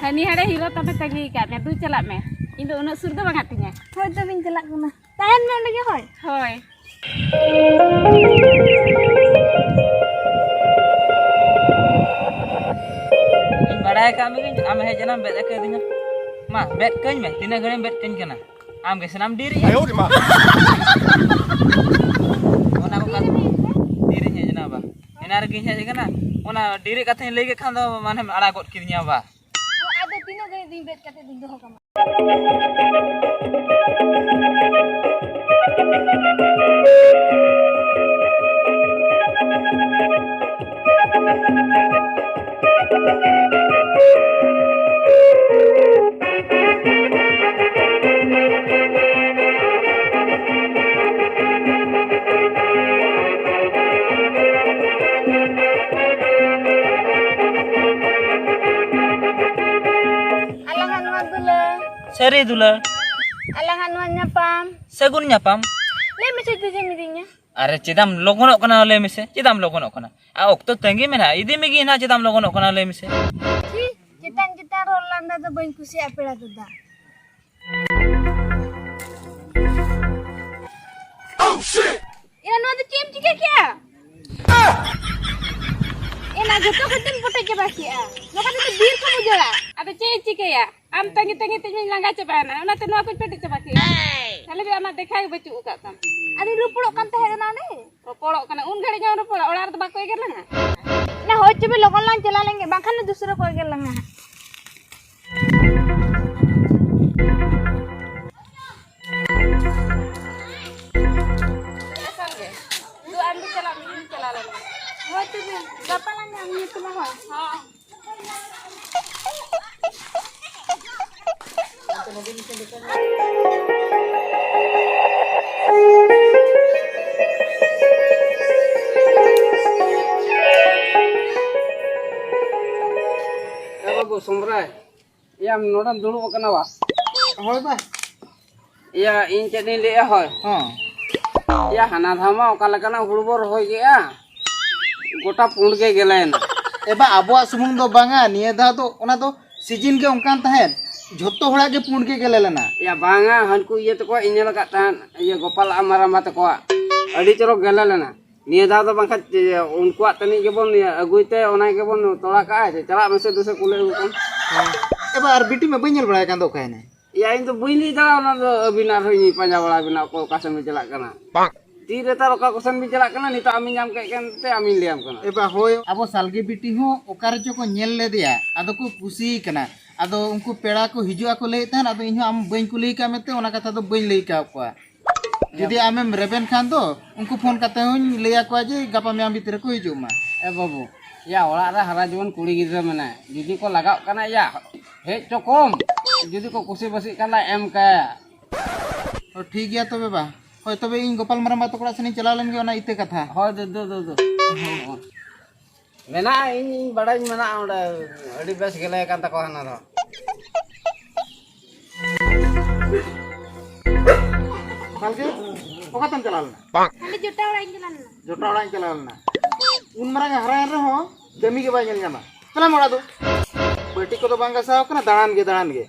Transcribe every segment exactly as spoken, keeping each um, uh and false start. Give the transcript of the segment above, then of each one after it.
ᱦᱟᱹᱱᱤ ᱦᱟᱸᱰᱮ ᱦᱤᱨᱳ ᱛᱟᱢᱮ ᱛᱟᱺᱜᱤ ᱟᱠᱟᱫ ᱢᱮ, ᱫᱩ ᱪᱟᱞᱟᱜ ᱢᱮ᱾ ᱤᱧ ᱫᱚ ᱩᱱᱟᱹᱜ ᱥᱩᱨ ᱫᱚ ᱵᱟᱝ ᱟᱹᱛᱤᱧᱟ᱾ ᱦᱳᱭ, ᱛᱚᱵᱮᱧ ᱪᱟᱞᱟᱜ ᱠᱟᱱᱟ᱾ ᱛᱟᱦᱮᱱ ᱢᱮ ᱚᱸᱰᱮ ᱜᱮ, ᱦᱳᱭ᱾ ᱦᱳᱭ᱾ ᱤᱧ ᱵᱟᱲᱟᱭ ᱟᱠᱟᱫ ᱢᱮᱜᱤᱧ, ᱟᱢ ᱦᱮᱡ ᱮᱱᱟᱢ ᱵᱮᱫ ᱟᱠᱟᱫᱤᱧᱟ᱾ ᱢᱟ, ᱵᱮᱫ ᱠᱟᱹᱧ ᱢᱮ, ᱛᱤᱱᱟᱹᱜ ᱜᱷᱟᱹᱲᱤᱡ ᱮᱢ ᱵᱮᱫ ᱠᱟᱹᱧ ᱠᱟᱱᱟ? ᱟᱢ ᱜᱮ ᱥᱟᱱᱟᱢ ᱰᱤᱨ ᱤᱧ᱾ ᱟᱭᱳ ᱨᱮ ᱢᱟ᱾ ᱚᱱᱟ ᱠᱚ ᱠᱟᱛᱷᱟ ᱰᱤᱨ ᱤᱧ ᱦᱮᱡ ᱮᱱᱟ ᱵᱟ᱾ ᱮᱱᱟ ᱨᱮᱜᱮᱧ ᱦᱮᱡ ᱟᱠᱟᱱᱟ᱾ ᱚᱱᱟ ᱰᱤᱨ ᱠᱟᱛᱷᱟᱧ ᱞᱟᱹᱭ ᱠᱮᱫ ᱠᱷᱟᱱ ᱫᱚ ᱢᱟᱱᱮᱢ ᱟᱲᱟᱜ ᱜᱚᱫ ᱠᱤᱫᱤᱧᱟ ᱵᱟ᱾ ᱟᱫᱚ ᱛᱤᱱᱟᱹᱜ ᱜᱷᱟᱹᱲᱤᱡ ᱫᱩᱧ ᱵᱮᱫ ᱠᱟᱛᱮ ᱫᱩᱧ ᱫᱚᱦᱚ ᱠᱟᱢᱟ? ᱟᱞᱟᱝᱟᱜ ᱱᱚᱣᱟ ᱫᱩᱞᱟᱹᱲ᱾ ᱥᱟᱹᱨᱤ ᱫᱩᱞᱟᱹᱲ᱾ ᱟᱞᱟᱝᱟᱜ ᱱᱚᱣᱟ ᱧᱟᱯᱟᱢ᱾ ᱥᱟᱹᱜᱩᱱ ᱧᱟᱯᱟᱢ᱾ ᱞᱟᱹᱭ ᱢᱮᱥᱮ, ᱛᱤᱥᱮᱢ ᱤᱫᱤᱧᱟ? ᱟᱨᱮ, ᱪᱮᱫᱟᱢ ᱞᱚᱜᱚᱱᱚᱜ ᱠᱟᱱᱟ? ᱞᱟᱹᱭ ᱢᱮᱥᱮ, ᱪᱮᱫᱟᱢ ᱞᱚᱜᱚᱱᱚᱜ ᱠᱟᱱᱟ? ᱟᱨ ᱚᱠᱛᱚ ᱛᱟᱺᱜᱤ ᱢᱮᱱᱟᱜᱼᱟ, ᱤᱫᱤ ᱢᱮᱜᱮ ᱱᱟᱦᱟᱜ, ᱪᱮᱫᱟᱢ ᱞᱚᱜᱚᱱᱚᱜ ᱠᱟᱱᱟ? ᱞᱟᱹᱭ ᱢᱮᱥᱮ᱾ ᱪᱷᱤ, ᱪᱮᱛᱟᱱ ᱪᱮᱛᱟᱱ ᱨᱚᱲ ᱞᱟᱸᱫᱟ ᱫᱚ ᱵᱟᱹᱧ ᱠᱩᱥᱤᱭᱟᱜᱼᱟ, ᱯᱮᱲᱟ ᱫᱟᱫᱟ᱾ ᱮ, ᱱᱚᱣᱟ ᱫᱚ ᱪᱮᱫ ᱮᱢ ᱪᱤᱠᱟᱹ ᱠᱮᱜᱼᱟ? ᱮ, ᱱᱟ ᱡᱚᱛᱚ ᱠᱟᱹᱴᱤᱡ ᱮᱢ ᱯᱚᱴᱚᱡ ᱪᱟᱵᱟ ᱠᱮᱜᱼᱟ᱾ ᱱᱚᱝᱠᱟ ᱛᱮᱫᱚ ᱵᱤᱨ ᱠᱚᱢ ᱩᱡᱟᱹᱲᱟ᱾ ᱟᱫᱚ ᱪᱮᱫ ᱤᱧ ᱪᱤᱠᱟᱹᱭᱟ? ᱟᱢ ᱛᱟᱺᱜᱤ ᱛᱟᱺᱜᱤ ᱛᱮ ᱤᱧ ᱞᱟᱸᱜᱟ ᱪᱟᱵᱟᱭᱮᱱᱟ, ᱚᱱᱟᱛᱮ ᱱᱚᱣᱟ ᱠᱚᱧ ᱯᱮᱴᱮᱡ ᱪᱟᱵᱟ ᱠᱮᱫᱟ᱾ ᱛᱟᱦᱞᱮ ᱵᱮ ᱟᱢᱟᱜ ᱫᱮᱠᱷᱟ ᱜᱮ ᱵᱟᱹᱪᱩᱜ ᱟᱠᱟᱫ ᱛᱟᱢ᱾ ᱟᱫᱚᱧ ᱨᱚᱯᱚᱲᱚᱜ ᱠᱟᱱ ᱛᱟᱦᱮᱸ ᱠᱟᱱᱟ ᱚᱸᱰᱮ᱾ ᱨᱚᱯᱚᱲᱚᱜ ᱠᱟᱱᱟ, ᱩᱱ ᱜᱷᱟᱹᱲᱤᱡ ᱜᱮᱢ ᱨᱚᱯᱚᱲᱟ, ᱚᱲᱟᱜ ᱨᱮᱫᱚ ᱵᱟᱠᱚ ᱮᱜᱮᱨ ᱞᱟᱝᱟ? ᱱᱟ ᱦᱳᱭ ᱪᱚᱵᱮ, ᱞᱚᱜᱚᱱ ᱞᱟᱝ ᱪᱟᱞᱟᱣ ᱞᱮᱱ ᱜᱮ, ᱵᱟᱝᱠᱷᱟᱱ ᱫᱚ ᱫᱩᱥᱨᱟᱹ ᱠᱚ ᱮᱜᱮᱨ ᱞᱟᱝᱟ ᱦᱟᱸᱜ᱾ ᱫᱩ ᱟᱢ ᱫᱚ ᱪᱟᱞᱟᱜ ᱢᱮ, ᱤᱧ ᱪᱟᱞᱟᱣ ᱞᱮᱱ ᱜᱮ᱾ ᱦᱳᱭ ᱛᱚᱵᱮ, ᱜᱟᱯᱟ ᱞᱟᱝ ᱧᱟᱯᱟᱢᱟ, ᱦᱳᱭ᱾ ᱦᱚᱸ᱾ ᱮ ᱵᱟᱹᱵᱩ ᱥᱚᱢᱨᱟᱭ, ᱮᱭᱟ, ᱱᱚᱰᱮᱢ ᱫᱩᱲᱩᱵ ᱟᱠᱟᱱᱟ ᱵᱟ? ᱦᱳᱭ ᱵᱟ᱾ ᱮᱭᱟ, ᱤᱧ ᱪᱮᱫ ᱤᱧ ᱞᱟᱹᱭᱮᱜᱼᱟ, ᱦᱳᱭ᱾ ᱦᱚᱸ᱾ ᱮᱭᱟ, ᱦᱟᱱᱟ ᱫᱷᱟᱣ ᱢᱟ ᱚᱠᱟ ᱞᱮᱠᱟᱱᱟᱜ ᱦᱩᱲᱩ ᱵᱚ ᱨᱚᱦᱚᱭ ᱠᱮᱜᱼᱟ, ᱜᱚᱴᱟ ᱯᱩᱸᱰ ᱜᱮ ᱜᱮᱞᱮᱱᱟ᱾ ᱮ ᱵᱟ, ᱟᱵᱚᱣᱟᱜ ᱥᱩᱢᱩᱝ ᱫᱚ ᱵᱟᱝᱟ, ᱱᱤᱭᱟᱹ ᱫᱷᱟᱣ ᱫᱚ ᱚᱱᱟ ᱫᱚ ᱥᱤᱡᱤᱱ ᱜᱮ ᱚᱱᱠᱟᱱ ᱛᱟᱦᱮᱸᱫ, ᱡᱷᱚᱛᱚ ᱦᱚᱲᱟᱜ ᱜᱮ ᱯᱩᱸᱰ ᱜᱮ ᱜᱮᱞᱮ ᱞᱮᱱᱟ᱾ ᱭᱟ ᱵᱟᱝᱟ, ᱦᱟᱱᱠᱩ ᱤᱭᱟᱹ ᱛᱟᱠᱚᱣᱟᱜ ᱤᱧ ᱧᱮᱞ ᱟᱠᱟᱫ ᱛᱟᱦᱮᱸᱫ, ᱤᱭᱟᱹ ᱜᱳᱯᱟᱞ ᱟᱨ ᱢᱟᱨᱟᱢᱵᱟ ᱛᱟᱠᱚᱣᱟᱜ ᱟᱹᱰᱤ ᱪᱚᱨᱚᱠ ᱜᱮᱞᱮ ᱞᱮᱱᱟ᱾ ᱱᱤᱭᱟᱹ ᱫᱷᱟᱣ ᱫᱚ ᱵᱟᱝᱠᱷᱟᱱ ᱪᱮ-, ᱩᱱᱠᱩᱣᱟᱜ ᱛᱟᱹᱱᱤᱡ ᱜᱮᱵᱚᱱ ᱟᱹᱜᱩᱭ ᱛᱮ, ᱚᱱᱟ ᱜᱮᱵᱚᱱ ᱛᱚᱲᱟ ᱠᱟᱜᱼᱟ᱾ ᱪᱮ, ᱪᱟᱞᱟᱜ ᱢᱮᱥᱮ ᱫᱩᱥᱮ ᱠᱩᱞᱤ ᱟᱹᱜᱩ ᱠᱚᱢ᱾ ᱮ ᱵᱟ, ᱟᱨ ᱵᱤᱴᱤ ᱢᱟ ᱵᱟᱹᱧ ᱧᱮᱞ ᱵᱟᱲᱟᱭ ᱠᱟᱱ ᱫᱚ, ᱚᱠᱟᱭᱮᱱᱟᱭ? ᱭᱟ, ᱤᱧ ᱫᱚ ᱵᱟᱹᱧ ᱞᱟᱹᱭ ᱫᱟᱲᱮᱭᱟᱜᱼᱟ, ᱚᱱᱟ ᱫᱚ ᱟᱹᱵᱤᱱ ᱟᱨᱦᱚᱸ ᱤᱧ ᱯᱟᱸᱡᱟ ᱵᱟᱲᱟ ᱵᱤᱱᱟ, ᱚᱠᱚᱭ ᱚᱠᱟ ᱥᱮᱱ ᱵᱤᱱ ᱪᱟᱞᱟᱜ ᱠᱟᱱᱟ᱾ ᱛᱤ ᱨᱮ ᱛᱟᱨ ᱚᱠᱟ ᱠᱚ ᱥᱮᱱ ᱵᱤᱱ ᱪᱟᱞᱟᱜ ᱠᱟᱱᱟ, ᱱᱤᱛᱚᱜ ᱟᱢᱤᱧ ᱧᱟᱢ ᱠᱮᱫ ᱠᱟᱱ ᱛᱮ ᱟᱢᱤᱧ ᱞᱟᱹᱭᱟᱢ ᱠᱟᱱᱟ᱾ ᱮ ᱵᱟ, ᱦᱳᱭ᱾ ᱟᱵᱚ ᱥᱟᱞᱜᱮ ᱵᱤᱴᱤ ᱦᱚᱸ ᱚᱠᱟ ᱨᱮᱪᱚ ᱠᱚ ᱧᱮᱞ ᱞᱮᱫᱮᱭᱟ, ᱟᱫᱚ ᱠᱚ ᱠᱩᱥᱤ ᱠᱟᱱᱟ᱾ ᱟᱫᱚ ᱩᱱᱠᱩ ᱯᱮᱲᱟ ᱠᱚ ᱦᱤᱡᱩᱜ ᱟᱠᱚ ᱞᱟᱹᱭᱮᱫ ᱛᱟᱦᱮᱸᱱ, ᱟᱫᱚ ᱤᱧ ᱦᱚᱸ ᱟᱢ ᱵᱟᱹᱧ ᱠᱩᱞᱤ ᱟᱠᱟᱫ ᱢᱮᱛᱮ ᱚᱱᱟ ᱠᱟᱛᱷᱟ ᱫᱚ ᱵᱟᱹᱧ ᱞᱟᱹᱭ ᱟᱠᱟᱫ ᱠᱚᱣᱟ᱾ ᱡᱩᱫᱤ ᱟᱢᱮᱢ ᱨᱮᱵᱮᱱ ᱠᱷᱟᱱ ᱫᱚ ᱩᱱᱠᱩ ᱯᱷᱳᱱ ᱠᱟᱛᱮ ᱦᱚᱸᱧ ᱞᱟᱹᱭ ᱟᱠᱚᱣᱟ ᱡᱮ ᱜᱟᱯᱟ ᱢᱮᱭᱟᱝ ᱵᱷᱤᱛᱨᱤ ᱨᱮᱠᱚ ᱦᱤᱡᱩᱜ ᱢᱟ᱾ ᱮ ᱵᱟᱹᱵᱩ, ᱭᱟ, ᱚᱲᱟᱜ ᱨᱮ ᱦᱟᱨᱟ ᱡᱩᱣᱟᱹᱱ ᱠᱩᱲᱤ ᱜᱤᱫᱽᱨᱟᱹ ᱢᱮᱱᱟᱭ, ᱡᱩᱫᱤ ᱠᱚ ᱞᱟᱜᱟᱜ ᱠᱟᱱᱟ, ᱭᱟ, ᱦᱮᱡ ᱪᱚ ᱠᱚᱢ᱾ ᱡᱩᱫᱤ ᱠᱚ ᱠᱩᱥᱤ ᱵᱟᱹᱥᱤᱜ ᱠᱟᱱᱟ, ᱮᱢ ᱠᱟᱭᱟ᱾ ᱚ, ᱴᱷᱤᱠ ᱜᱮᱭᱟ ᱛᱚᱵᱮ ᱵᱟ᱾ ᱦᱳᱭ, ᱛᱚᱵᱮ ᱤᱧ ᱜᱳᱯᱟᱞ ᱢᱟᱨᱟᱝᱵᱟ ᱛᱟᱠᱚ ᱚᱲᱟᱜ ᱥᱮᱱᱤᱧ ᱪᱟᱞᱟᱣ ᱞᱮᱱ ᱜᱮ ᱚᱱᱟ ᱤᱛᱟᱹ ᱠᱟᱛᱷᱟ᱾ ᱦᱳᱭ, ᱫᱩ, ᱫᱩ, ᱫᱩ, ᱫᱩ᱾ ᱢᱮᱱᱟᱜᱼᱟ, ᱤᱧ, ᱤᱧ ᱵᱟᱲᱟᱭ ᱢᱮᱱᱟᱜᱼᱟ ᱚᱸᱰᱮ, ᱟᱹᱰᱤ ᱵᱮᱥ ᱜᱮᱞᱮ ᱠᱟᱱ ᱛᱟᱠᱚᱣᱟ ᱦᱟᱱᱟ ᱫᱚ᱾ ᱵᱟᱝᱜᱮ, ᱚᱠᱟᱛᱮᱢ ᱪᱟᱞᱟᱣ ᱞᱮᱱᱟ? ᱦᱟᱸᱰᱮ ᱡᱚᱴᱟ ᱚᱲᱟᱜ ᱤᱧ ᱪᱟᱞᱟᱣ ᱞᱮᱱᱟ᱾ ᱡᱚᱴᱟ ᱚᱲᱟᱜ ᱤᱧ ᱪᱟᱞᱟᱣ ᱞᱮᱱᱟ᱾ ᱩᱱ ᱢᱟᱨᱟᱝ ᱮ ᱦᱟᱨᱟᱭᱮᱱ ᱨᱮᱦᱚᱸ ᱠᱟᱹᱢᱤ ᱜᱮ ᱵᱟᱭ ᱧᱮᱞ ᱧᱟᱢᱟ᱾ ᱪᱟᱞᱟᱜ ᱢᱮ ᱚᱲᱟᱜ ᱫᱚ᱾ ᱵᱟᱹᱴᱤ ᱠᱚᱫᱚ ᱵᱟᱝ ᱜᱟᱥᱟᱣ ᱠᱟᱱᱟ, ᱫᱟᱬᱟᱱ ᱜᱮ, ᱫᱟᱬᱟᱱ ᱜᱮ᱾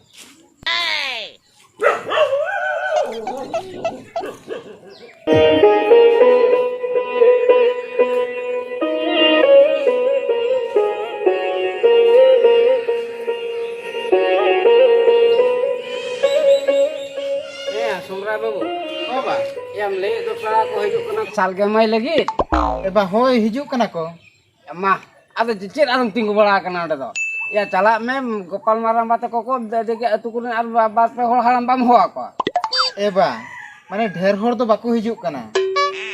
ᱦᱮᱸ, ᱥᱚᱢᱨᱟᱭ ᱵᱟᱹᱵᱩ᱾ ᱦᱚᱸ ᱵᱟ᱾ ᱮᱢ ᱞᱟᱹᱭᱮᱫ ᱫᱚ ᱯᱮᱲᱟ ᱠᱚ ᱦᱤᱡᱩᱜ ᱠᱟᱱᱟ ᱥᱟᱞ ᱜᱮᱢᱟᱹᱭ ᱞᱟᱹᱜᱤᱫ᱾ ᱮ ᱵᱟ, ᱦᱳᱭ, ᱦᱤᱡᱩᱜ ᱠᱟᱱᱟ ᱠᱚ᱾ ᱢᱟ, ᱟᱫᱚ ᱪᱮᱫ ᱟᱫᱚᱢ ᱛᱤᱸᱜᱩ ᱵᱟᱲᱟ ᱟᱠᱟᱱᱟ ᱚᱸᱰᱮ ᱫᱚ? ᱭᱟ, ᱪᱟᱞᱟᱜ ᱢᱮ, ᱜᱳᱯᱟᱞ ᱢᱟᱨᱟᱝᱵᱟ ᱛᱟᱠᱚ ᱠᱚ ᱫᱮ-, ᱫᱮ-, ᱟᱹᱛᱩ ᱠᱚᱨᱮᱱ ᱟᱨ ᱵᱟ-, ᱵᱟᱨ ᱯᱮ ᱦᱚᱲ ᱦᱟᱲᱟᱢ ᱵᱟᱢ ᱦᱚᱦᱚ ᱟᱠᱚᱣᱟ? ᱮ ᱵᱟ, ᱢᱟᱱᱮ ᱰᱷᱮᱨ ᱦᱚᱲ ᱫᱚ ᱵᱟᱠᱚ ᱦᱤᱡᱩᱜ ᱠᱟᱱᱟ᱾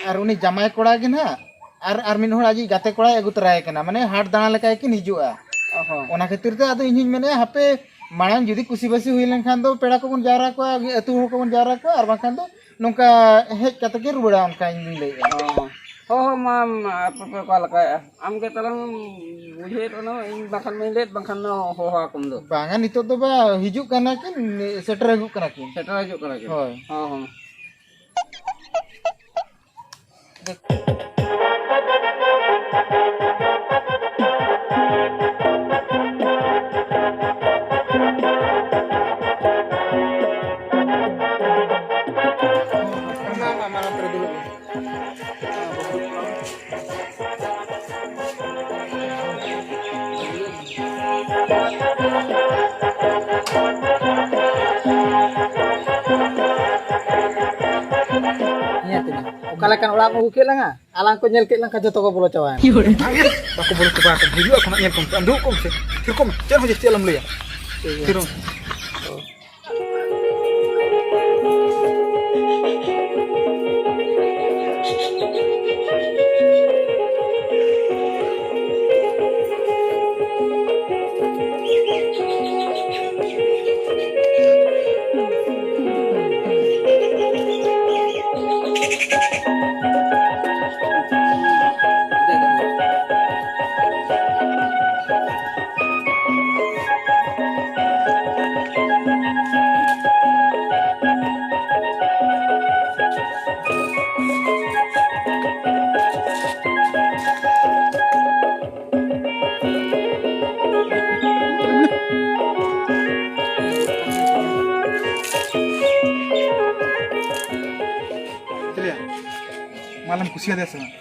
ᱟᱨ ᱩᱱᱤ ᱡᱟᱢᱟᱭ ᱠᱚᱲᱟ ᱜᱮ ᱱᱟᱦᱟᱜ, ᱟᱨ, ᱟᱨ ᱢᱤᱫ ᱦᱚᱲ ᱟᱡᱤᱡ ᱜᱟᱛᱮ ᱠᱚᱲᱟᱭ ᱟᱹᱜᱩ ᱛᱚᱨᱟᱭᱮ ᱠᱟᱱᱟ, ᱢᱟᱱᱮ ᱦᱟᱴ ᱫᱟᱬᱟ ᱞᱮᱠᱟ ᱜᱮᱠᱤᱱ ᱦᱤᱡᱩᱜᱼᱟ᱾ ᱚ ᱦᱚᱸ᱾ ᱚᱱᱟ ᱠᱷᱟᱹᱛᱤᱨ ᱛᱮ ᱟᱫᱚ ᱤᱧ ᱦᱚᱧ ᱢᱮᱱᱮᱫᱼᱟ, ᱦᱟᱯᱮ ᱢᱟᱲᱟᱝ ᱡᱩᱫᱤ ᱠᱩᱥᱤᱵᱟᱹᱥᱤ ᱦᱩᱭ ᱞᱮᱱᱠᱷᱟᱱ ᱫᱚ ᱯᱮᱲᱟ ᱠᱚᱵᱚᱱ ᱡᱟᱣᱨᱟ ᱠᱚᱣᱟ, ᱟᱹᱛᱩ ᱦᱚᱲ ᱠᱚᱵᱚᱱ ᱡᱟᱣᱨᱟ ᱠᱚᱣᱟ, ᱟᱨ ᱵᱟᱝᱠᱷᱟᱱ ᱫᱚ ᱱᱚᱝᱠᱟ ᱦᱮᱡ ᱠᱟᱛᱮ ᱜᱮ ᱨᱩᱣᱟᱹᱲᱟ, ᱚᱱᱠᱟ ᱤᱧ ᱫᱩᱧ ᱞᱟᱹᱭᱮᱫᱼᱟ᱾ ᱚ᱾ ᱦᱚᱸ, ᱦᱚᱸ, ᱢᱟ, ᱢᱟ, ᱟᱯᱮ ᱯᱮ ᱚᱠᱟ ᱞᱮᱠᱟᱭᱮᱫᱼᱟ? ᱟᱢ ᱜᱮ ᱛᱟᱞᱟᱝ ᱵᱩᱡᱷᱟᱹᱣᱮᱫ ᱚᱱᱟ, ᱤᱧ ᱵᱟᱠᱷᱟᱱ ᱢᱟᱧ ᱞᱟᱹᱭᱮᱫ, ᱵᱟᱝᱠᱷᱟᱱ ᱫᱚ ᱦᱚᱦᱚ ᱟᱠᱚᱢ ᱫᱚ᱾ ᱵᱟᱝᱟ, ᱱᱤᱛᱚᱜ ᱫᱚ ᱵᱟ, ᱦᱤᱡᱩᱜ ᱠᱟᱱᱟ ᱠᱤᱱ, ᱥᱮᱴᱮᱨ ᱦᱤᱡᱩᱜ ᱠᱟᱱᱟ ᱠᱤᱱ᱾ ᱥᱮᱴᱮᱨ ᱦᱤᱡᱩᱜ ᱠᱟᱱᱟ ᱠᱤᱱ᱾ ᱦᱳᱭ᱾ ᱦᱚᱸ, ᱦᱚᱸ᱾ ᱚᱠᱟ ᱞᱮᱠᱟᱱ ᱚᱲᱟᱜ ᱮᱢ ᱟᱹᱜᱩ ᱠᱮᱫ ᱞᱟᱝᱟ? ᱟᱞᱟᱝ ᱠᱚ ᱧᱮᱞ ᱠᱮᱫ ᱞᱟᱝ ᱠᱷᱟᱱ ᱡᱚᱛᱚ ᱠᱚ ᱵᱚᱞᱚ ᱪᱟᱵᱟᱭᱮᱱᱟ᱾ ᱵᱟᱠᱚ ᱵᱚᱞᱚ ᱪᱟᱵᱟ ᱟᱠᱟᱱᱟ᱾ ᱦᱤᱡᱩᱜ ᱟᱠᱚ ᱱᱟᱜ, ᱧᱮᱞ ᱠᱚᱢ ᱥᱮ᱾ ᱟᱢ ᱫᱩᱲᱩᱵ ᱠᱚᱢ ᱥᱮ᱾ ᱛᱷᱤᱨ ᱠᱚᱜ ᱢᱮ᱾ ᱪᱮᱫ ᱦᱚᱸ ᱡᱟᱹᱥᱛᱤ ᱟᱞᱚᱢ ᱞᱟᱹᱭᱟ᱾ ᱴᱷᱤᱠ ᱜᱮᱭᱟ᱾ ᱛᱷᱤᱨᱚᱜ ᱢᱮ᱾ ᱪᱮᱫ ᱞᱟᱹᱭᱟ? ᱢᱟᱞᱮᱢ ᱠᱩᱥᱤᱭᱟᱫᱮᱭᱟ ᱥᱮ ᱵᱟᱝ?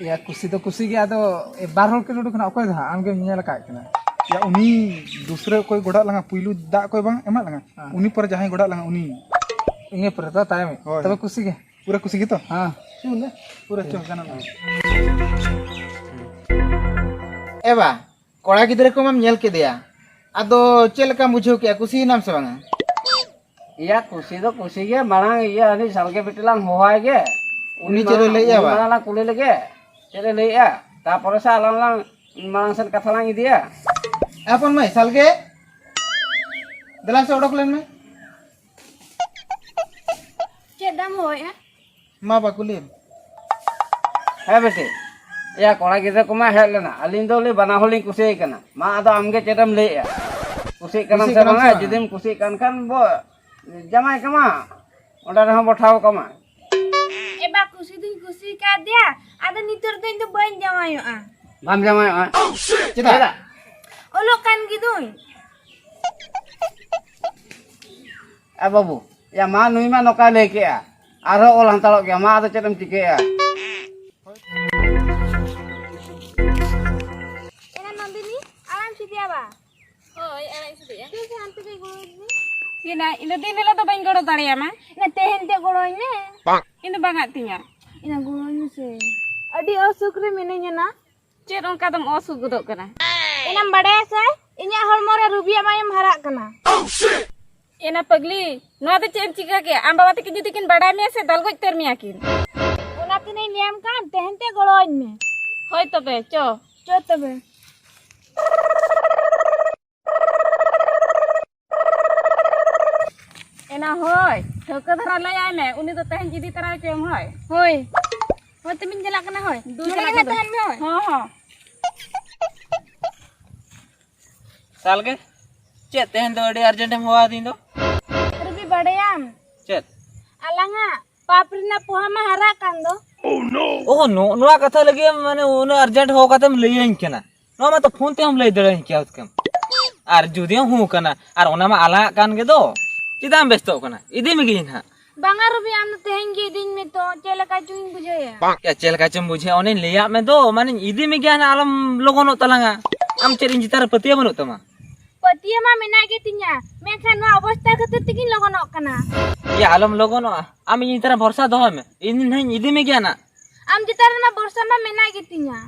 ᱭᱟ, ᱠᱩᱥᱤ ᱫᱚ ᱠᱩᱥᱤ ᱜᱮ, ᱟᱫᱚ ᱵᱟᱨ ᱦᱚᱲ ᱠᱤᱱ ᱩᱰᱩᱠ ᱮᱱᱟ, ᱚᱠᱚᱭ ᱫᱚ ᱦᱟᱸᱜ ᱟᱢᱜᱮᱢ ᱧᱮᱞ ᱟᱠᱟᱫ ᱠᱤᱱᱟ? ᱭᱟ, ᱩᱱᱤ ᱫᱩᱥᱨᱟᱹ ᱚᱠᱚᱭ ᱜᱚᱰᱟᱜ ᱞᱟᱝᱟ, ᱯᱩᱭᱞᱩ ᱫᱟᱜ ᱚᱠᱚᱭ ᱵᱟᱝ ᱮᱢᱟᱜ ᱞᱟᱝᱟ, ᱦᱮᱸ᱾ ᱩᱱᱤ ᱯᱚᱨᱮ ᱡᱟᱦᱟᱸᱭ ᱜᱚᱰᱟᱜ ᱞᱟᱝᱟ, ᱩᱱᱤ᱾ ᱤᱱᱟᱹ ᱯᱚᱨᱮ ᱫᱚ ᱛᱟᱭᱚᱢ᱾ ᱦᱳᱭ᱾ ᱛᱚᱵᱮ ᱠᱩᱥᱤ ᱜᱮ? ᱯᱩᱨᱟᱹ ᱠᱩᱥᱤ ᱜᱮᱛᱚ? ᱦᱮᱸ᱾ ᱪᱚᱞ ᱞᱮ, ᱯᱩᱨᱟᱹ ᱪᱚᱞ, ᱜᱟᱱᱚᱜᱼᱟ᱾ ᱮ ᱵᱟ, ᱠᱚᱲᱟ ᱜᱤᱫᱽᱨᱟᱹ ᱠᱚᱢᱟᱢ ᱧᱮᱞ ᱠᱮᱫᱮᱭᱟ, ᱟᱫᱚ ᱪᱮᱫ ᱞᱮᱠᱟᱢ ᱵᱩᱡᱷᱟᱹᱣ ᱠᱮᱫᱼᱟ? ᱠᱩᱥᱤᱭᱮᱱᱟᱢ ᱥᱮ ᱵᱟᱝᱟ? ᱤᱭᱟ, ᱠᱩᱥᱤ ᱫᱚ ᱠᱩᱥᱤ ᱜᱮ᱾ ᱢᱟᱲᱟᱝ ᱤᱭᱟᱹ ᱦᱟᱹᱱᱤ ᱥᱟᱞᱜᱮ ᱵᱤᱴᱤ ᱞᱟᱝ ᱦᱚᱦᱚᱣᱟᱭ ᱜᱮ᱾ ᱩᱱᱤ ᱪᱮᱫ ᱮ ᱢᱟᱲᱟᱝ, ᱞᱟᱹᱭᱮᱜᱼᱟ ᱩᱱᱤ ᱵᱟ? ᱢᱟᱲᱟᱝ ᱞᱟᱝ ᱠᱩᱞᱤ ᱞᱮᱜᱮ, ᱪᱮᱫ ᱮ ᱞᱟᱹᱭᱮᱜᱼᱟ, ᱛᱟᱯᱚᱨᱮ ᱥᱮ ᱟᱞᱟᱝ ᱞᱟᱝ ᱢᱟᱲᱟᱝ ᱥᱮᱫ ᱠᱟᱛᱷᱟ ᱞᱟᱝ ᱤᱫᱤᱭᱟ᱾ ᱮ ᱦᱚᱯᱚᱱ ᱢᱟᱹᱭ, ᱥᱟᱞᱜᱮ, ᱫᱮᱞᱟ ᱥᱮ ᱚᱰᱚᱠ ᱞᱮᱱ ᱢᱮ᱾ ᱪᱮᱫ ᱫᱟᱢ ᱦᱚᱦᱚᱭᱮᱜᱼᱟ? ᱢᱟ ᱵᱟ, ᱠᱩᱞᱤᱭᱮᱢ᱾ ᱦᱮᱸ ᱵᱮᱴᱤ, ᱮᱭᱟ, ᱠᱚᱲᱟ ᱜᱤᱫᱽᱨᱟᱹ ᱠᱚᱢᱟ ᱦᱮᱡ ᱞᱮᱱᱟ, ᱟᱹᱞᱤᱧ ᱫᱚ ᱩᱱᱤ ᱵᱟᱱᱟ ᱦᱚᱲ ᱞᱤᱧ ᱠᱩᱥᱤᱭᱟᱭ ᱠᱟᱱᱟ᱾ ᱢᱟ ᱟᱫᱚ ᱟᱢᱜᱮ ᱪᱮᱫ ᱮᱢ ᱞᱟᱹᱭᱮᱜᱼᱟ? ᱠᱩᱥᱤᱜ ᱠᱟᱱᱟᱢ ᱠᱩᱥᱤᱜ ᱥᱮ ᱠᱟᱱᱟᱢ ᱵᱟᱝᱟ? ᱥᱮ ᱵᱟᱝ? ᱡᱩᱫᱤᱢ ᱠᱩᱥᱤᱜ ᱠᱟᱱ ᱠᱷᱟᱱ ᱵᱚ ᱡᱟᱶᱟᱭ ᱠᱟᱢᱟ, ᱚᱸᱰᱮ ᱨᱮᱦᱚᱸ ᱵᱚ ᱴᱷᱟᱶ ᱠᱟᱢᱟ᱾ ᱮ ᱵᱟ, ᱠᱩᱥᱤ ᱫᱩᱧ ᱠᱩᱥᱤ ᱠᱟᱫᱮᱭᱟ, ᱟᱫᱚ ᱱᱤᱛᱚᱜ ᱫᱚ ᱤᱧ ᱫᱚ ᱵᱟᱹᱧ ᱡᱟᱶᱟᱭᱚᱜᱼᱟ᱾ ᱵᱟᱢ ᱡᱟᱶᱟᱭᱚᱜᱼᱟ? ᱪᱮᱫᱟᱜ? ᱪᱮᱫᱟᱜ? ᱚᱞᱚᱜ ᱠᱟᱱ ᱜᱤᱫᱟᱹᱧ᱾ ᱮ ᱵᱟᱹᱵᱩ, ᱭᱟ ᱢᱟ, ᱱᱩᱭ ᱢᱟ ᱱᱚᱝᱠᱟᱭ ᱞᱟᱹᱭ ᱠᱮᱜᱼᱟ, ᱟᱨᱦᱚᱸ ᱚᱞ ᱦᱟᱱᱛᱟᱲᱚᱜ ᱜᱮᱭᱟ, ᱢᱟ ᱟᱫᱚ ᱪᱮᱫ ᱮᱢ ᱪᱤᱠᱟᱹᱭᱟ? ᱮᱱᱟ ᱱᱚᱱᱫᱤᱱᱤ, ᱟᱲᱟᱜ ᱮᱢ ᱥᱤᱫᱤᱭᱟ ᱵᱟ? ᱦᱳᱭ, ᱟᱲᱟᱜ ᱤᱧ ᱥᱤᱫᱤᱭᱟ᱾ ᱪᱚ ᱥᱮ ᱦᱟᱱᱛᱮ ᱠᱟᱹᱡ ᱜᱚᱲᱚ ᱟᱹᱧ ᱢᱮ᱾ ᱤᱧ ᱫᱚ ᱫᱤᱱ ᱦᱤᱞᱳᱜ ᱫᱚ ᱵᱟᱹᱧ ᱜᱚᱲᱚ ᱫᱟᱲᱮᱭᱟᱢᱟ᱾ ᱤᱧ ᱫᱚ ᱛᱮᱦᱮᱧ ᱛᱮ ᱜᱚᱲᱚᱧ ᱢᱮ᱾ ᱤᱧ ᱫᱚ ᱵᱟᱝ ᱟᱜ ᱛᱤᱧᱟ᱾ ᱤᱧ ᱫᱚ ᱜᱚᱲᱚᱧ ᱢᱮᱥᱮ᱾ ᱟᱹᱰᱤ ᱚᱥᱩᱠ ᱨᱮ ᱢᱤᱱᱟᱹᱧᱟ ᱱᱟ᱾ ᱪᱮᱫ ᱚᱱᱠᱟ ᱫᱚᱢ ᱚᱥᱩᱠ ᱜᱚᱫᱚᱜ ᱠᱟᱱᱟ? ᱮᱱᱟᱢ ᱵᱟᱲᱟᱭᱟ ᱥᱮ, ᱤᱧᱟᱹᱜ ᱦᱚᱲᱢᱚ ᱨᱮ ᱨᱩᱵᱤᱭᱟᱜ ᱢᱟᱭᱟᱢ ᱦᱟᱨᱟᱜ ᱠᱟᱱᱟ᱾ ᱮᱱᱟ ᱯᱟᱜᱽᱞᱤ, ᱱᱚᱣᱟ ᱫᱚ ᱪᱮᱫ ᱮᱢ ᱪᱤᱠᱟᱹ ᱠᱮᱫ? ᱟᱢ ᱵᱟᱵᱟ ᱛᱟᱹᱠᱤᱱ ᱡᱩᱫᱤ ᱠᱤᱱ ᱵᱟᱲᱟᱭ ᱢᱮᱭᱟ ᱥᱮ, ᱫᱟᱞ ᱜᱚᱡ ᱩᱛᱟᱹᱨ ᱢᱮᱭᱟ ᱠᱤᱱ᱾ ᱚᱱᱟ ᱛᱤᱱᱟᱹᱧ ᱞᱟᱹᱭᱟᱢ ᱠᱟᱱ, ᱛᱮᱦᱮᱧ ᱛᱮ ᱜᱚᱲᱚᱣᱟᱹᱧ ᱢᱮ᱾ ᱦᱳᱭ ᱛᱚᱵᱮ, ᱪᱚ᱾ ᱪᱚ ᱛᱚᱵᱮ᱾ ᱮᱱᱟ ᱦᱳᱭ, ᱴᱷᱟᱹᱣᱠᱟᱹ ᱫᱷᱟᱨᱟ ᱞᱟᱹᱭᱟᱭ ᱢᱮ, ᱩᱱᱤ ᱫᱚ ᱛᱮᱦᱮᱧ ᱤᱫᱤ ᱛᱟᱨᱟᱭ ᱯᱮ ᱦᱳᱭ᱾ ᱦᱳᱭ᱾ ᱦᱳᱭ, ᱛᱮᱢᱮᱧ ᱪᱟᱞᱟᱜ ᱠᱟᱱᱟ ᱦᱳᱭ᱾ ᱫᱩ ᱱᱚᱰᱮ ᱪᱟᱞᱟᱜ ᱜᱮ ᱠᱟᱱᱟ᱾ ᱛᱟᱦᱮᱱ ᱢᱮ ᱦᱳᱭ᱾ ᱦᱚᱸ, ᱦᱚᱸ᱾ ᱥᱟᱞᱜᱮ, ᱪᱮᱫ ᱛᱮᱦᱮᱧ ᱫᱚ ᱟᱹᱰᱤ ᱟᱨᱡᱮᱱᱴ ᱮᱢ ᱦᱚᱦᱚ ᱟᱹᱫᱤᱧ ᱫᱚ? ᱨᱚᱵᱤ, ᱵᱟᱲᱟᱭᱟᱢ? ᱪᱮᱫ? ᱟᱞᱟᱝᱟᱜ ᱯᱟᱯ ᱨᱮᱱᱟᱜ ᱯᱚᱦᱟ ᱢᱟ ᱦᱟᱨᱟᱜ ᱠᱟᱱ ᱫᱚ᱾ ᱳ, ᱱᱚ-, ᱱᱚᱣᱟ ᱠᱟᱛᱷᱟ ᱞᱟᱹᱜᱤᱫ ᱮᱢ, ᱢᱟᱱᱮ, ᱩᱱᱟᱹᱜ ᱟᱨᱡᱮᱱᱴ ᱦᱚᱦᱚ ᱠᱟᱛᱮᱢ ᱞᱟᱹᱭᱟᱹᱧ ᱠᱟᱱᱟ? ᱱᱚᱣᱟ ᱢᱟ ᱛᱚ ᱯᱷᱳᱱ ᱛᱮᱦᱚᱸᱢ ᱞᱟᱹᱭ ᱫᱟᱲᱮᱭᱟᱹᱧ ᱠᱮᱭᱟ ᱦᱩᱛᱠᱟᱹᱢ᱾ ᱟᱨ ᱡᱩᱫᱤ ᱦᱚᱸ ᱦᱩᱸ ᱠᱟᱱᱟ, ᱟᱨ ᱚᱱᱟ ᱢᱟ ᱟᱞᱟᱝᱟᱜ ᱠᱟᱱ ᱜᱮ ᱫᱚ, ᱪᱮᱫᱟᱜ ᱮᱢ ᱵᱮᱥᱛᱚᱜ ᱠᱟᱱᱟ? ᱤᱫᱤ ᱢᱮᱜᱮᱭᱟᱹᱧ ᱦᱟᱸᱜ᱾ ᱵᱟᱝᱟ ᱨᱚᱵᱤ, ᱟᱢ ᱫᱚ ᱛᱮᱦᱮᱧ ᱜᱮ ᱤᱫᱤᱧ ᱢᱮ ᱛᱚ, ᱪᱮᱫ ᱞᱮᱠᱟ ᱪᱚᱧ ᱵᱩᱡᱷᱟᱹᱣᱮᱫᱼᱟ᱾ ᱭᱟ, ᱪᱮᱫ ᱞᱮᱠᱟ ᱪᱚᱢ ᱵᱩᱡᱷᱟᱹᱣᱟ? ᱚᱱᱮᱧ ᱞᱟᱹᱭᱟᱫ ᱢᱮ ᱫᱚ, ᱢᱟᱱᱮᱧ ᱤᱫᱤ ᱢᱮᱜᱮᱭᱟ ᱦᱟᱸᱜ, ᱟᱞᱚᱢ ᱞᱚᱜᱚᱱᱚᱜ ᱛᱟᱞᱟᱝᱟ᱾ ᱟᱢ ᱪᱮᱫ ᱤᱧ ᱪᱮᱛᱟᱱ ᱨᱮ ᱯᱟᱹᱛᱭᱟᱹᱣ ᱵᱟᱹᱱᱩᱜ ᱛᱟᱢᱟ? ᱯᱟᱹᱛᱭᱟᱹᱣ ᱢᱟ ᱢᱮᱱᱟᱜ ᱜᱮ ᱛᱤᱧᱟ, ᱢᱮᱱᱠᱷᱟᱱ ᱱᱚᱣᱟ ᱚᱵᱚᱥᱛᱟ ᱠᱷᱟᱹᱛᱤᱨ ᱛᱮᱜᱤᱧ ᱞᱚᱜᱚᱱᱚᱜ ᱠᱟᱱᱟ᱾ ᱭᱟ, ᱟᱞᱚᱢ ᱞᱚᱜᱚᱱᱚᱜᱼᱟ, ᱟᱢ ᱤᱧ ᱪᱮᱛᱟᱱ ᱨᱮ ᱵᱷᱚᱨᱥᱟ ᱫᱚᱦᱚᱭ ᱢᱮ, ᱤᱧ ᱦᱟᱸᱜ ᱤᱧ ᱤᱫᱤ ᱢᱮᱜᱮᱭᱟ ᱱᱟᱜ᱾ ᱟᱢ ᱪᱮᱛᱟᱱ ᱨᱮ ᱱᱚᱣᱟ ᱵᱷᱚᱨᱥᱟ ᱢᱟ ᱢᱮᱱᱟᱜ ᱜᱮ ᱛᱤᱧᱟ᱾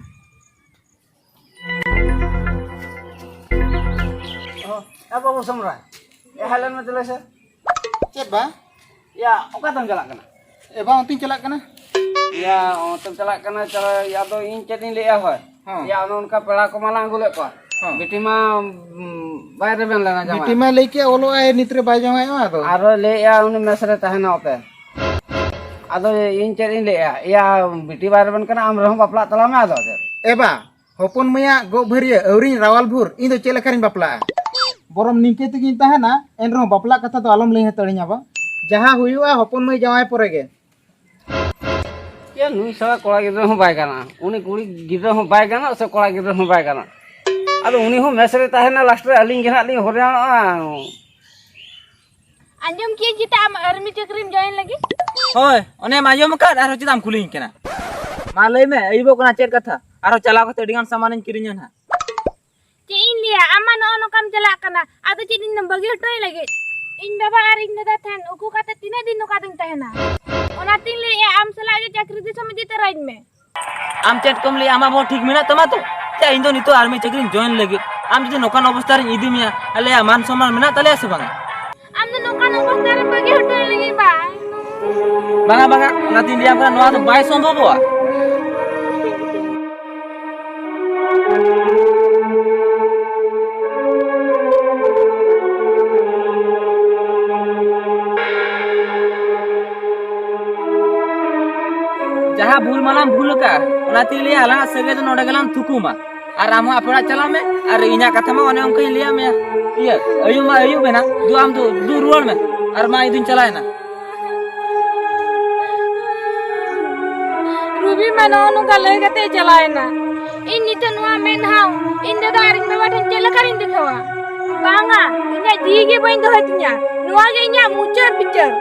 ᱚ, ᱮ ᱵᱟᱹᱵᱩ ᱥᱚᱢᱨᱟᱭ, ᱮ ᱦᱮᱡ ᱞᱮᱱ ᱢᱮ ᱛᱟᱦᱞᱮ ᱥᱮ᱾ ᱪᱮᱫ ᱵᱟ? ᱭᱟ, ᱚᱠᱟ ᱛᱮᱢ ᱪᱟᱞᱟᱜ ᱠᱟᱱᱟ? ᱮ ᱵᱟ, ᱚᱱᱛᱮᱧ ᱪᱟᱞᱟᱜ ᱠᱟᱱᱟ᱾ ᱭᱟ, ᱚᱱᱛᱮᱢ ᱪᱟᱞᱟᱜ ᱠᱟᱱᱟ, ᱪᱟᱞᱟᱜ, ᱭᱟ, ᱟᱫᱚ ᱤᱧ ᱪᱮᱫ ᱤᱧ ᱞᱟᱹᱭᱮᱜᱼᱟ, ᱦᱳᱭ᱾ ᱦᱚᱸ᱾ ᱭᱟ, ᱚᱱᱮ ᱚᱱᱠᱟ ᱯᱮᱲᱟ ᱠᱚᱢᱟ ᱞᱟᱝ ᱟᱹᱜᱩ ᱞᱮᱫ ᱠᱚᱣᱟ᱾ ᱦᱚᱸ᱾ ᱵᱤᱴᱤ ᱢᱟ, ᱩᱸ, ᱵᱟᱭ ᱨᱮᱵᱮᱱ ᱞᱮᱱᱟ ᱡᱟᱶᱟᱭ᱾ ᱵᱤᱴᱤ ᱢᱟ ᱞᱟᱹᱭ ᱠᱮᱫ ᱚᱞᱚᱜ ᱟᱭ, ᱱᱤᱛ ᱨᱮ ᱵᱟᱭ ᱡᱟᱶᱟᱭᱚᱜᱼᱟ ᱟᱫᱚ᱾ ᱟᱨᱚ ᱞᱟᱹᱭᱮᱜᱼᱟ ᱩᱱᱤ ᱢᱮᱥ ᱨᱮ ᱛᱟᱦᱮᱱᱟ ᱚᱯᱮ᱾ ᱟᱫᱚ ᱤᱧ ᱪᱮᱫ ᱤᱧ ᱞᱟᱹᱭᱮᱜᱼᱟ? ᱭᱟ, ᱵᱤᱴᱤ ᱵᱟᱭ ᱨᱮᱵᱮᱱ ᱠᱟᱱᱟ, ᱟᱢ ᱨᱮᱦᱚᱸ ᱵᱟᱯᱞᱟᱜ ᱛᱟᱞᱟᱝ ᱢᱮ ᱟᱫᱚ ᱪᱮᱫ? ᱮ ᱵᱟ, ᱦᱚᱯᱚᱱ ᱢᱟᱹᱭᱟᱜ ᱜᱚᱜ ᱵᱷᱟᱹᱨᱭᱟᱹ ᱟᱹᱣᱨᱤᱧ ᱨᱟᱣᱟᱞ ᱵᱷᱩᱨ, ᱤᱧ ᱫᱚ ᱪᱮᱫ ᱞᱮᱠᱟᱨᱤᱧ ᱵᱟᱯᱞᱟᱜᱼᱟ? ᱵᱚᱨᱚᱢ ᱱᱤᱝᱠᱟᱹ ᱛᱮᱜᱤᱧ ᱛᱟᱦᱮᱱᱟ, ᱮᱱ ᱨᱮᱦᱚᱸ ᱵᱟᱯᱞᱟ ᱠᱟᱛᱷᱟ ᱫᱚ ᱟᱞᱚᱢ ᱞᱟᱹᱭ ᱦᱟᱛᱟᱲᱤᱧᱟ ᱵᱟ᱾ ᱡᱟᱦᱟᱸ ᱦᱩᱭᱩᱜᱼᱟ, ᱦᱚᱯᱚᱱ ᱢᱟᱹᱭ ᱡᱟᱶᱟᱭ ᱯᱚᱨᱮ ᱜᱮ᱾ ᱭᱟ, ᱱᱩᱭ ᱥᱟᱞᱟ ᱠᱚᱲᱟ ᱜᱤᱫᱽᱨᱟᱹ ᱦᱚᱸ ᱵᱟᱭ ᱜᱟᱱᱚᱜᱼᱟ, ᱩᱱᱤ ᱠᱩᱲᱤ ᱜᱤᱫᱽᱨᱟᱹ ᱦᱚᱸ ᱵᱟᱭ ᱜᱟᱱᱚᱜᱼᱟ, ᱥᱮ ᱠᱚᱲᱟ ᱜᱤᱫᱽᱨᱟᱹ ᱦᱚᱸ ᱵᱟᱭ ᱜᱟᱱᱚᱜᱼᱟ᱾ ᱟᱫᱚ ᱩᱱᱤ ᱦᱚᱸ ᱢᱮᱥ ᱨᱮ ᱛᱟᱦᱮᱱᱟ, ᱞᱟᱥᱴ ᱨᱮ ᱟᱹᱞᱤᱧ ᱜᱮ ᱦᱟᱸᱜ ᱞᱤᱧ ᱦᱚᱨᱭᱟᱱᱚᱜᱼᱟ᱾ ᱟᱸᱡᱚᱢ ᱠᱤᱭᱟᱹᱧ ᱪᱮᱛᱟ ᱟᱢ ᱟᱨᱢᱤ ᱪᱟᱹᱠᱨᱤᱢ ᱡᱚᱭᱮᱱ ᱞᱟᱹᱜᱤᱫ? ᱦᱳᱭ, ᱚᱱᱮᱢ ᱟᱸᱡᱚᱢ ᱟᱠᱟᱫ, ᱟᱨᱦᱚᱸ ᱪᱮᱫᱟᱜ ᱮᱢ ᱠᱩᱞᱤᱧ ᱠᱟᱱᱟ? ᱢᱟ ᱞᱟᱹᱭ ᱢᱮ, ᱟᱹᱭᱩᱵᱚᱜ ᱠᱟᱱᱟ, ᱪᱮᱫ ᱠᱟᱛᱷᱟ? ᱟᱨᱦᱚᱸ ᱪᱟᱞᱟᱣ ᱠᱟᱛᱮ ᱟᱹᱰᱤ ᱜᱟᱱ ᱥᱟᱢᱟᱱᱤᱧ ᱠᱤᱨᱤᱧᱟ ᱱᱟᱦᱟᱜ᱾ ᱪᱮᱫ ᱤᱧ ᱞᱟᱹᱭᱟ, ᱟᱢ ᱢᱟ ᱱᱚᱜᱼᱚ ᱱᱚᱝᱠᱟᱢ ᱪᱟᱞᱟᱜ ᱠᱟᱱᱟ, ᱟᱫᱚ ᱪᱮᱫ ᱤᱧ ᱫᱚᱢ ᱵᱟᱹᱜᱤ ᱦᱚᱴᱚᱭ ᱞᱟᱹᱜᱤᱫ? ᱤᱧ ᱵᱟᱵᱟ ᱟᱨ ᱤᱧ ᱫᱟᱫᱟ ᱴᱷᱮᱱ ᱩᱠᱩ ᱠᱟᱛᱮ ᱛᱤᱱᱟᱹᱜ ᱫᱤᱱ ᱱᱚᱝᱠᱟ ᱫᱚᱧ ᱛᱟᱦᱮᱱᱟ? ᱚᱱᱟᱛᱤᱧ ᱞᱟᱹᱭᱮᱫᱼᱟ, ᱟᱢ ᱥᱟᱞᱟᱜ ᱜᱮ ᱪᱟᱹᱠᱨᱤ ᱫᱤᱥᱚᱢ ᱤᱫᱤ ᱛᱚᱨᱟᱧ ᱢᱮ᱾ ᱟᱢ ᱪᱮᱫ ᱠᱚᱢ ᱞᱟᱹᱭᱟ? ᱟᱢᱟᱜ ᱵᱚᱦᱚᱜ ᱴᱷᱤᱠ ᱢᱮᱱᱟᱜ ᱛᱟᱢᱟ ᱛᱚ? ᱪᱮ ᱤᱧ ᱫᱚ ᱱᱤᱛᱚᱜ ᱟᱨᱢᱤ ᱪᱟᱹᱠᱨᱤᱧ ᱡᱚᱭᱮᱱ ᱞᱟᱹᱜᱤᱫ, ᱟᱢ ᱡᱩᱫᱤ ᱱᱚᱝᱠᱟᱱ ᱚᱵᱚᱥᱛᱟ ᱨᱤᱧ ᱤᱫᱤ ᱢᱮᱭᱟ, ᱟᱞᱮᱭᱟᱜ ᱢᱟᱱ ᱥᱚᱱᱢᱟᱱ ᱢᱮᱱᱟᱜ ᱛᱟᱞᱮᱭᱟ ᱥᱮ ᱵᱟᱝᱟ? ᱟᱢ ᱫᱚ ᱱᱚᱝᱠᱟᱱ ᱚᱵᱚᱥᱛᱟ ᱨᱮᱢ ᱵᱟᱹᱜᱤ ᱦᱚᱴᱚ ᱞᱟᱹᱜᱤᱫ ᱵᱟᱝ? ᱵᱟᱝᱟ, ᱵᱟᱝᱟ, ᱚᱱᱟᱛᱤᱧ ᱞᱟᱹᱭᱟᱢ ᱠᱟᱱᱟ, ᱱᱚᱣᱟ ᱫᱚ ᱵᱟᱭ ᱥᱚᱢᱵᱷᱚᱵᱚᱜᱼᱟ᱾ ᱡᱟᱦᱟᱸ ᱵᱷᱩᱞ ᱢᱟᱞᱟᱢ ᱵᱷᱩᱞ ᱟᱠᱟᱫ, ᱚᱱᱟᱛᱤᱧ ᱞᱟᱹᱭᱟ, ᱟᱞᱟᱝᱟᱜ ᱥᱟᱹᱜᱟᱹᱭ ᱫᱚ ᱱᱚᱰᱮ ᱜᱮᱞᱟᱝ ᱛᱷᱩᱠᱩᱢᱟ᱾ ᱟᱨ ᱟᱢ ᱦᱚᱸ ᱟᱯᱮ ᱚᱲᱟᱜ ᱪᱟᱞᱟᱜ ᱢᱮ᱾ ᱟᱨ ᱤᱧᱟᱹᱜ ᱠᱟᱛᱷᱟ ᱢᱟ ᱚᱱᱮ ᱚᱱᱠᱟᱧ ᱞᱟᱹᱭᱟᱫ ᱢᱮᱭᱟ᱾ ᱤᱭᱟᱹ, ᱟᱹᱭᱩᱵ ᱢᱟ ᱟᱹᱭᱩᱵ ᱮᱱᱟ, ᱫᱩ ᱟᱢ ᱫᱚ ᱫᱩ ᱨᱩᱣᱟᱹᱲ ᱢᱮ᱾ ᱟᱨ ᱢᱟ ᱤᱧ ᱫᱩᱧ ᱪᱟᱞᱟᱣᱮᱱᱟ᱾ ᱨᱩᱵᱤ ᱢᱟ ᱱᱚᱜᱼᱚ ᱱᱚᱝᱠᱟ ᱞᱟᱹᱭ ᱠᱟᱛᱮ ᱪᱟᱞᱟᱣᱮᱱᱟ᱾ ᱤᱧ ᱱᱤᱛᱚᱜ ᱱᱚᱣᱟ ᱢᱮᱫᱦᱟ ᱤᱧ ᱫᱟᱫᱟ ᱟᱨ ᱤᱧ ᱵᱟᱵᱟ ᱴᱷᱮᱱ ᱪᱮᱫ ᱞᱮᱠᱟᱨᱤᱧ ᱫᱮᱠᱷᱟᱣᱟ? ᱵᱟᱝᱟ, ᱤᱧᱟᱹᱜ ᱡᱤᱣᱤ ᱜᱮ ᱵᱟᱹᱧ ᱫᱚᱦᱚᱭ ᱛᱤᱧᱟ᱾ ᱱᱚᱣᱟ ᱜᱮ ᱤᱧᱟᱹᱜ ᱢᱩᱪᱟᱹᱫ ᱵᱤᱪᱟᱹᱨ᱾